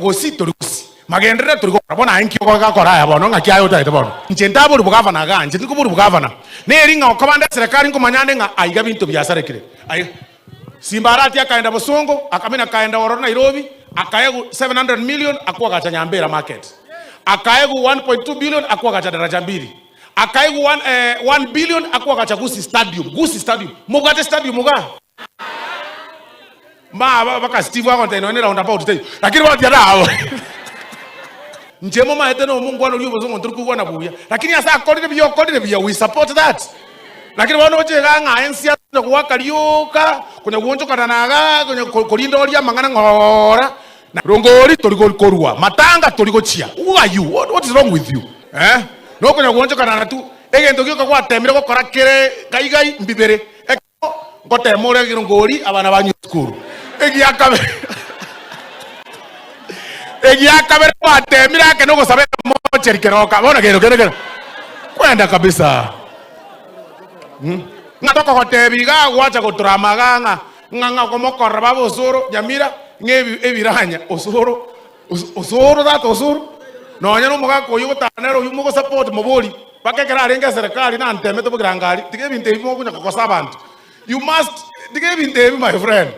Gose tori gose magenderero tori gokora bono aye nki ogokora aya bono ng'aki aye otagete bono. Inche ntabori bogavana igaa inche tindi kobori bogavana neri ng'a okoba nde eserekari nkomanya nde ng'a aiga binto biasarekire aiga. Simba Arati akaenda bosongo akamina akaenda ororo Nairobi akaegwa 700 million akwagacha Nyambera market akaegwa 1.2 billion akwagacha Daraja Mbili akaegwa 1 billion akwagacha Gusii stadium Gusii stadium mobwate stadium igaa? Mba baka Steve agontebia nonya ne roundabout teiyo lakini bono tiga nabo inche momaete na omongwana oria obosongo ntori koigwana buya lakini ase akorire buya okorire buya we support that lakini bono oche igaa ng'a ense konya goaka rioka konya goonchokana na igaa konya korinda oria amang'ana ng'ora na rongori tori korwa matanga tori gochia who are you what is wrong with you eh nokonya goonchokana na tu egento gioka gwatemire gokora kere gaigai mbibere. Ngoteema ore ngori abana banywe esukuru. Egiakabere egiakabere gwateemire ake nogosaba emocheri keroka bono gento kende kere kwenda kabisa hmm? Ng'a tokogotebi iga gwacha goturama iga ng'a ng'a ng'a okomokorera baba osoro Nyamira ng'a ebi ebiranya osoro Osoro tata osoro nonya nomogaka oyio ogotara nere oyio mogosupport mobori mpaka ekero arenge eserekari nantemete bogirangari tiga ebinto ebi mokonya kogosa abanto you must tiga ebinto ebi my friend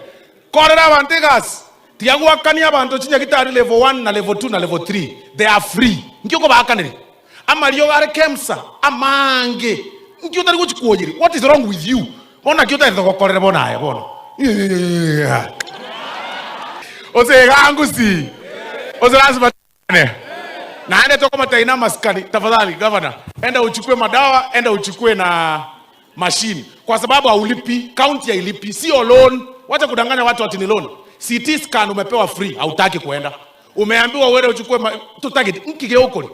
korera abanto egasi tiga goakania abanto chinyagitari level one na level two na level three they are free nki okobaakaneri amariogo are kemsa amaange nki otari gochi kwoyeria what is wrong with you Bono naki otagete togokorere bono aye bono? Ose iga ngusi. Ose lazima tuane. Naende tokomotebia na amasikani, tafadhali gavana, enda uchukue madawa, enda uchukue na machine kwa sababu haulipi, county hailipi, sio loan. Wacha kudanganya watu ati ni loan. CT scan umepewa free, hautaki kuenda. Umeambiwa uende uchukue ma... tutagete nki geokori.